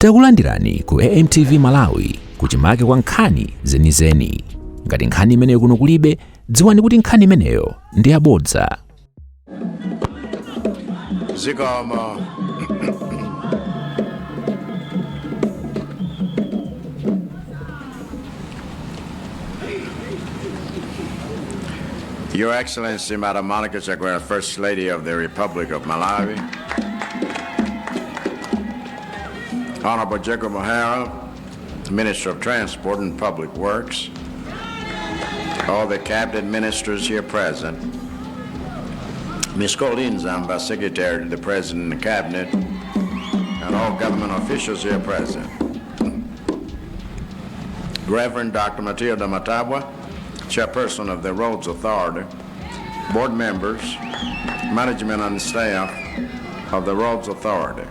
Takulandirani ku AMTV Malawi kuchimake kwa nkhani zenizeni. Ngati nkhani imeneyo kuno kulibe, dziwani kuti nkhani imeneyo ndi yabodza. Zikomo. Your Excellency, Madam Monica Chakwera, First Lady of the Republic of Malawi, Honorable Jacob Hara, Minister of Transport and Public Works, all the cabinet ministers here present, Ms. Colleen Zamba, Secretary to the President and the Cabinet, and all government officials here present. Reverend Dr. Matilda Matabwa, Chairperson of the Roads Authority, board members, management and staff of the Roads Authority.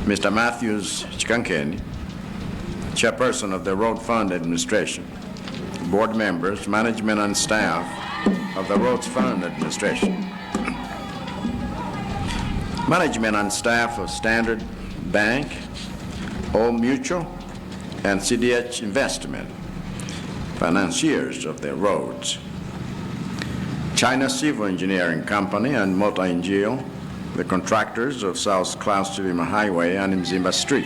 Mr. Matthews Chikankeni, Chairperson of the Road Fund Administration, board members, management and staff of the Roads Fund Administration, management and staff of Standard Bank, Old Mutual, and CDH Investment, financiers of the roads, China Civil Engineering Company and Mota-Engil, the contractors of South Klaus Chilima Highway and Mzimba Street.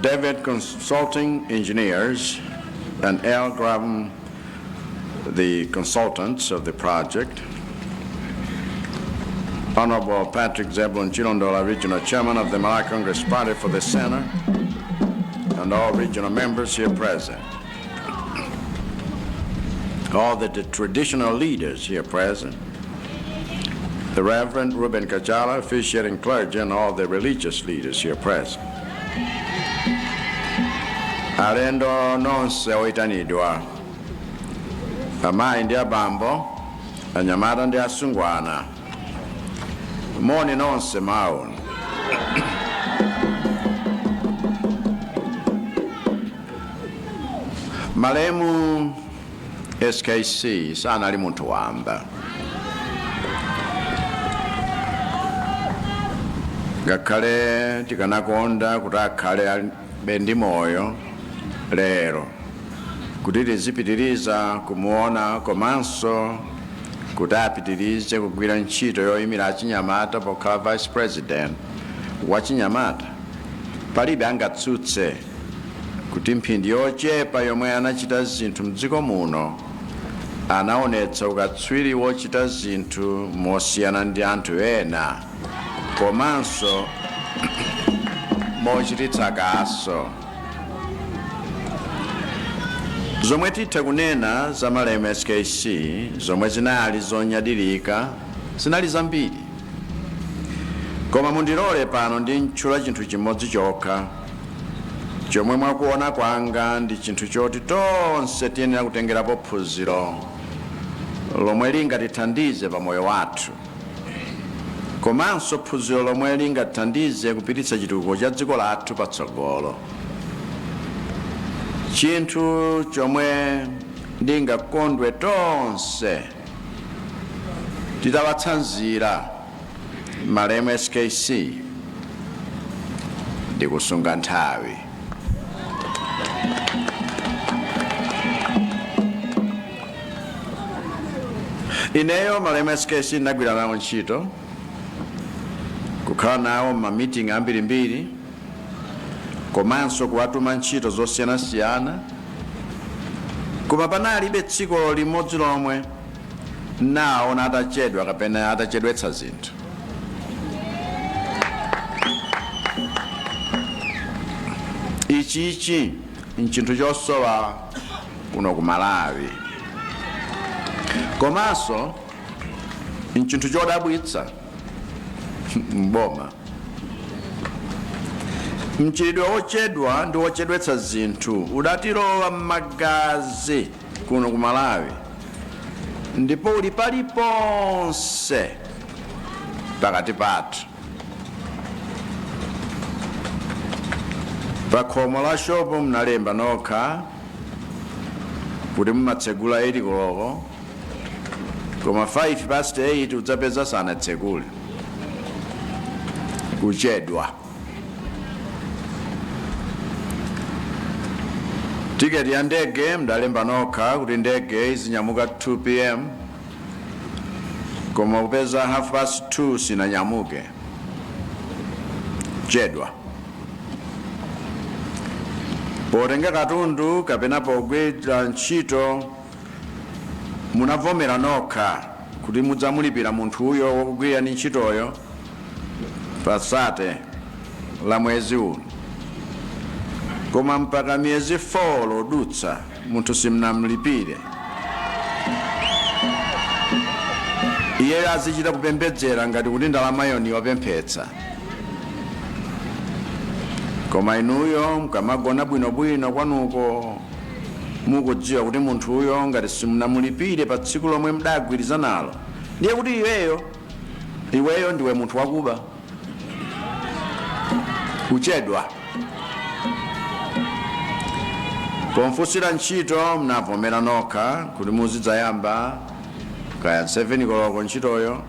David Consulting Engineers and L. Graham, the consultants of the project. Honorable Patrick Zebulon Chilondola, Regional Chairman of the Malawi Congress Party for the Center, and all regional members here present. All the traditional leaders here present, the Reverend Ruben Kachala, officiating clergy, and all the religious leaders here present. Alendo nonse oitanidwa, amayi ndi abambo, anyamata ndi asungwana, moni nonse maoni. Malemu SKC sanali munthu wamba. Ngakhale tikanakonda kuti akhale alibe ndi moyo lero kuti tizipitiriza kumuona komanso kuti apitirize kugwira ntchito yoyimira achinyamata pokhala vice president wa chinyamata, palibe angatsutse kuti mphindi yochepa yomwe anachita zinthu mdziko muno anaonetsa ukatswiri wochita zinthu mosiyana ndi anthu ena komanso mochititsa kaso. Zomwe titha kunena za malemu SKC zomwe zinali zonyadirika zinali zambiri, koma mundilole pano ndintchula chinthu chimodzi chokha chomwe mwakuona kwanga ndi chinthu choti tonse tiyenera kutengerapo phunziro lomwe lingatithandize pa moyo wathu, komanso phunziro lomwe lingatithandize kupititsa chitukuko cha dziko lathu patsogolo. Chinthu chomwe ndingakondwe tonse titawatsanzira malemu SKC ndi kusunga nthawi. Ineyo malemu SKC ndinagwira nawo ntchito, kukhala nawo ma meeting ambirimbiri komanso kuwatuma ntchito zosiyanasiyana, koma panalibe tsiku limodzi lomwe naona atachedwa kapena atachedwetsa zinthu. Ichichi nchinthu chosowa kuno ku Malawi, komanso nchinthu chodabwitsa mboma. Mchitidwe wochedwa ndi wochedwetsa zinthu udatilowa m'magazi kuno ku Malawi ndipo uli paliponse pakati pathu. Pa khomo la shopu mnalemba nokha kuti mumatsegula 8 koloko, koma 5 past 8 udzapeza sanatsekule. Kuchedwa. Tiketi ya ndege mdalemba nokha kuti ndege izinyamuka 2 p.m., koma kupeza 2:30 sinanyamuke. Chedwa. Potenga katundu kapena pogwira ntchito, munavomera nokha kuti mudzamulipira munthuyo wokugwira ni ntchitoyo pa 30 la mwezi uno, koma mpaka miyezi 4 lodutsa munthu simnamlipire. Iye azichita kupembedzera ngati kuti ndalamayo ni yopemphetsa. Koma inuyo mkamagona bwinobwino kwanuko, mukudziwa kuti munthuyo ngati simunamulipire pa tsiku lomwe mdagwirizanalo, ndiye kuti iweyo ndiwe munthu wakuba. Kuchedwa. Pomfunsira ntchito mnavomera nokha kuti muzidzayamba kaya 7 koloko ntchitoyo,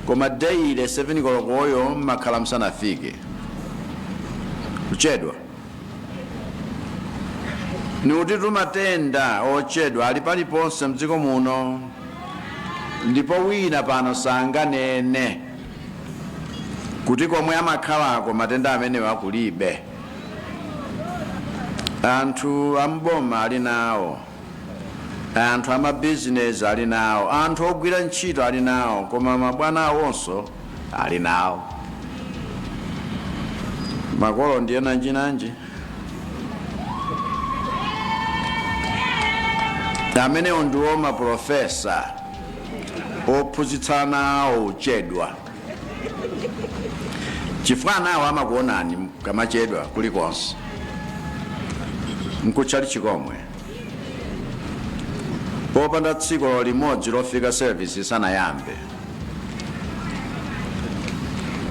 koma daily 7 kolokoyo mmakhala msanafike. Kuchedwa. Nikuti matenda ochedwa ali paliponse mdziko muno, ndipo wina pano sanganene kuti komwe amakhalako matenda amenewa kulibe. Anthu amboma ali nawo, anthu amabizinesi ali nawo, anthu ogwira ntchito ali nawo, koma mabwana awonso ali nawo. Makolo ndiye nanji nanji. Amenewo ndiwo maprofesa ophunzitsana awo uchedwa, chifukwa nawo amakuonani kamachedwa kulikonse, nkutchali chikomwe, popanda tsiku limodzi lofika service isanayambe.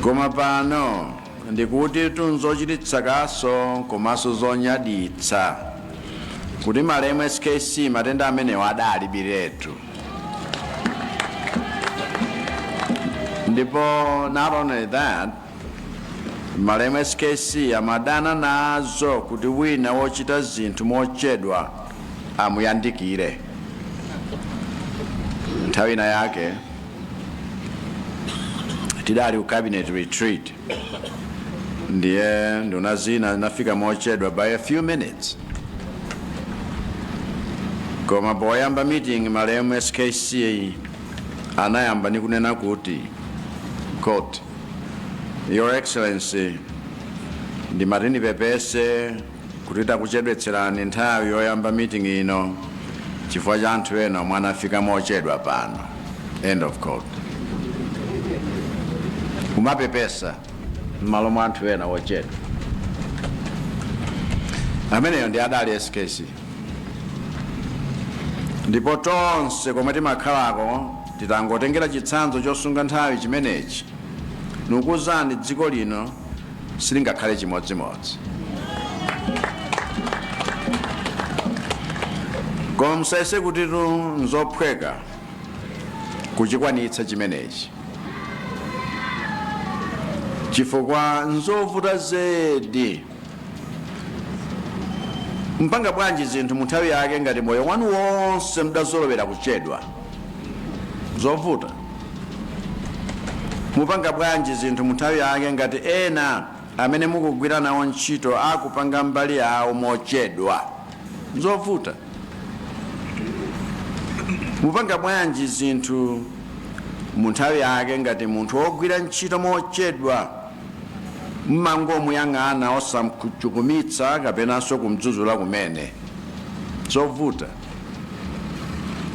Koma pano ndikuti tunzochititsa kaso komanso zonyaditsa kuti malemu SKC matenda amenewa adalibiretu. Ndipo not only that, malemu SKC amadana nazo kuti wina wochita zinthu mochedwa amuyandikire. Nthawi ina yake tidali ku cabinet retreat, ndiye nduna zina zinafika mochedwa by a few minutes, koma poyamba meeting malemu SKC anayamba ni kunena kuti, quote, "Your Excellency, ndimati ndipepese kuti takuchedwetserani nthawi yoyamba meeting ino chifukwa cha anthu ena omwe anafika mochedwa pano," end of quote. Kumapepesa m'malo mwa anthu ena wochedwa. Ameneyo ndi adali SKC. Ndipo tonse komwe timakhalako titangotengera chitsanzo chosunga nthawi chimenechi, nukuzani dziko lino silingakhale chimodzimodzi. Koma musayese kutitu nzophweka kuchikwanitsa chimenechi, chifukwa nzovuta zedi. Mpanga bwanji zinthu mu nthawi yake ngati moyo wanu wonse mudazolowera kuchedwa? Zovuta. Mupanga bwanji zinthu mu nthawi yake ngati ena amene mukugwira nawo ntchito akupanga mbali yawo mochedwa? Zovuta. Mupanga bwanji zinthu mu nthawi yake ngati munthu wogwira ntchito mochedwa mmangomuyang'ana osamkuchukumitsa kapenanso kumdzudzula kumene? Zovuta.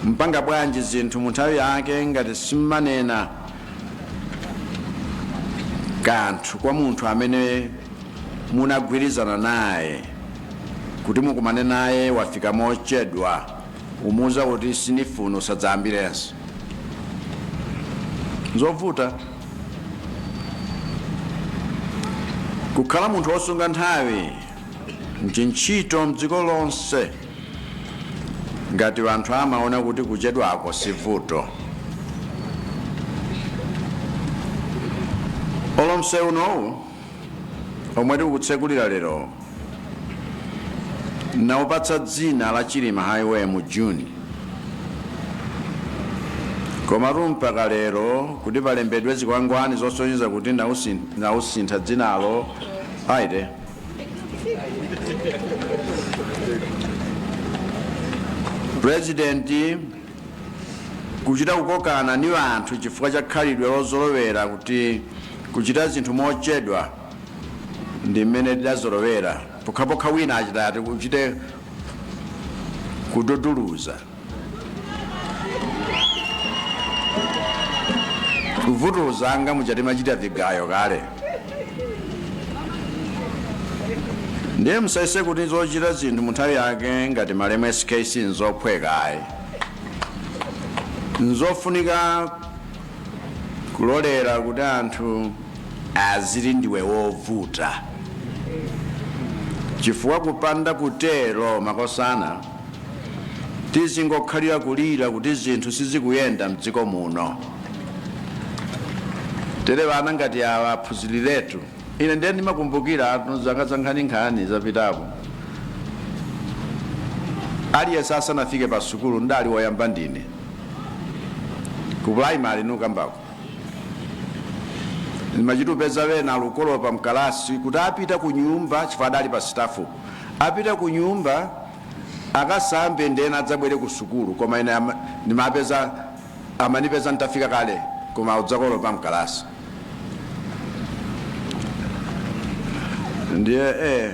Mpanga bwanji zinthu mu nthawi yake ngati simmanena kanthu kwa munthu amene munagwirizana naye kuti mukumane naye wafika mochedwa, umuuza kuti sinifuna, usadzayambirenso? Zovuta. Kukhala munthu wosunga nthawi nchintchito mdziko lonse ngati anthu amaona kuti kuchedwako si vuto. Olo Msewu unowu omwe tikukutsekulira lero naupatsa dzina la Chilima Highway mu Juni, komatu mpaka lero kuti palembedwe zikwangwani zosonyeza kuti nausintha dzinalo aite. Purezidenti kuchita kukokana ni anthu chifukwa cha khalidwe lozolowera kuti kuchita zinthu mochedwa ndi mmene tidazolowera, pokhapokha wina achita ati kuchite kududuluza, kuvutuza anga muchati machita vigayo kale. Ndiye musayese kuti zochita zinthu mu nthawi yake ngati malemu SKC nzophweka ayi. Nzofunika kulolera kuti anthu azili ndiwe wovuta, chifukwa kupanda kutero makosana tizingokhalira kulira kuti zinthu sizikuyenda mdziko muno. Tere vana ngati awa aphunziriretu. Ine ndiye ndimakumbukira zaka za nkhaninkhani zapitapo, aliyense asanafike pa sukulu ndali woyamba ndine ku primary nukambako. Ndimachitupeza wena alukolopa mkalasi kuti apita ku nyumba chifukwa adali pa staff, apita ku nyumba akasambe ndena adzabwere ku sukulu, koma ine ndimapeza amanipeza ntafika kale, koma udzakolopa mkalasi. Ndiye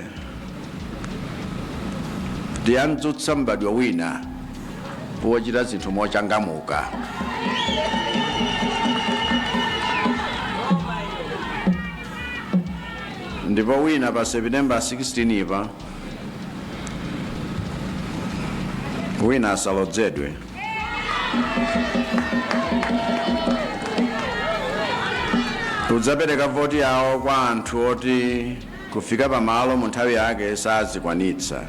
ndiyandzutsa mbadwa wina wochita zinthu mochangamuka. Ndipo wina pa September 16 ipa wina asalodzedwe. Tudzapereka voti yawo kwa anthu oti kufika pamalo mu nthawi yake sazikwanitsa.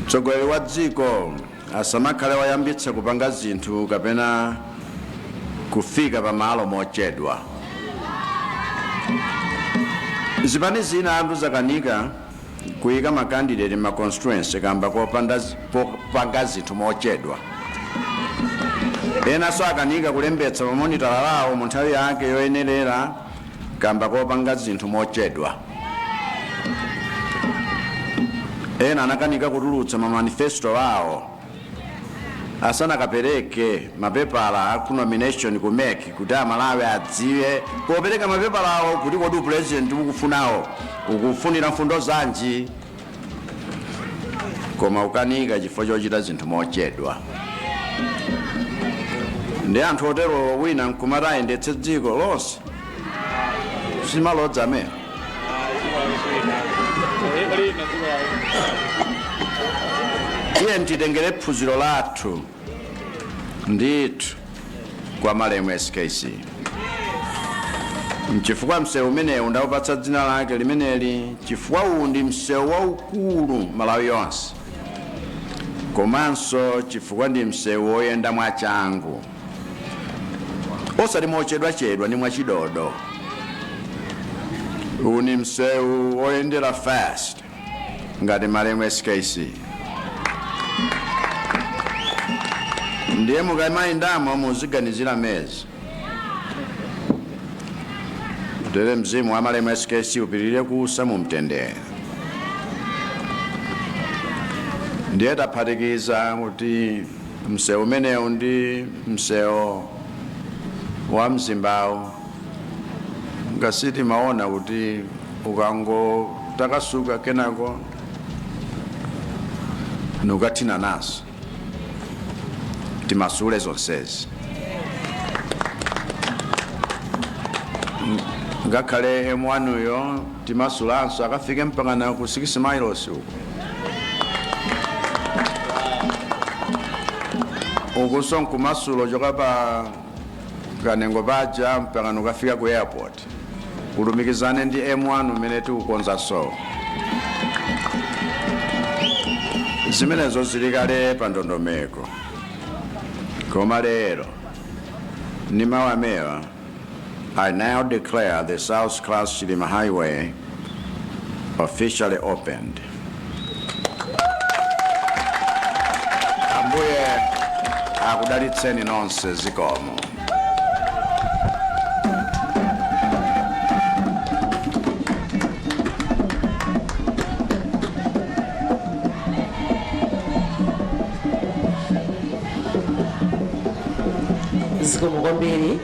Mtsogoleri wa dziko asamakhale wayambitsa kupanga zinthu kapena kufika pamalo mochedwa. Zipani zina anthu zakanika kuyika makandidate ma constituency kamba popanga zinthu mochedwa. Enanso akanika kulembetsa mamonitala lawo mu nthawi yake yoyenerera kamba kopanga zinthu mochedwa. Ena anakanika kutulutsa ma manifesto awo asanakapereke mapepala aku nomination ku MEC kuti Amalawi adziwe popereka mapepala awo kuti kodi president ukufunawo ukufunira mfundo zanji, koma ukanika chifukwa chochita zinthu mochedwa. Ndi anthu otero wina nkumati ayendetse dziko lonse simalodza amene. Tiye titengere phunziro lathu ndithu kwa malemu SKC, mchifukwa msewu umenewu ndawupatsa dzina lake limeneli, chifukwa uwu ndi msewu waukulu Malawi yonse, komanso chifukwa ndi msewu woyenda mwachangu osati mochedwachedwa ndi mwachidodo. Uwu ni msewu woyendera fast ngati malemu SKC. Ndiye mukamayendamo muziganizira mezi. Tere mzimu wa malemu SKC upirire kusa mu mtendere. Ndiye taphatikiza kuti msewu umenewu ndi msewu wa Mzimbawu, ngasiti maona kuti ukangotakasuka kenako nukathina naso timasule zonsezi. Ngakhale M1 timasulanso akafike mpaka na ku 6 miles uko. Ukuso nkumasulo choka pa Kanengo paja mpaka nukafika ku airport, kulumikizane ndi M1 umene tikukonza. So zimenezo zili kale pa ndondomeko, koma lero ni mawu amewa I now declare the Saulos Klaus Chilima Highway officially opened. Ambuye akudalitseni nonse. Zikomo. Zikomo kwambiri,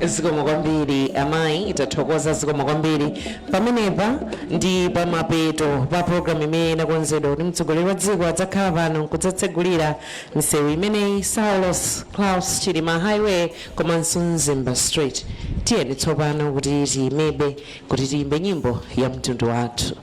zikomo kwambiri amayi, tathokoza, zikomo kwambiri. Pamenepa ndi pamapeto pa programu imene inakonzedwa kuti mtsogoleri wa dziko adzakhala pano kudzatsegulira msewu imeneyi, Saulos Klaus Chilima Highway komanso Mzimba Street. Tiyeni tsopano kuti tiyimebe kuti tiyimbe nyimbo ya mtundu wathu.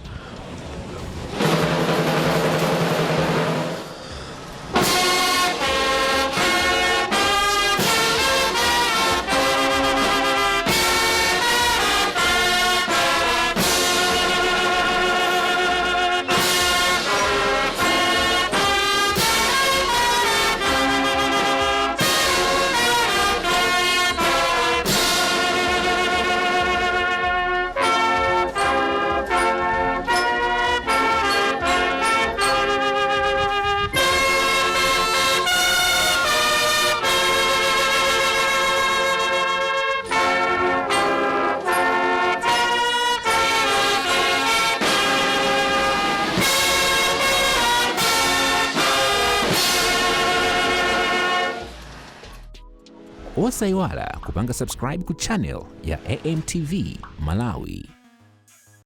Osayiwala kupanga subscribe ku channel ya AMTV Malawi.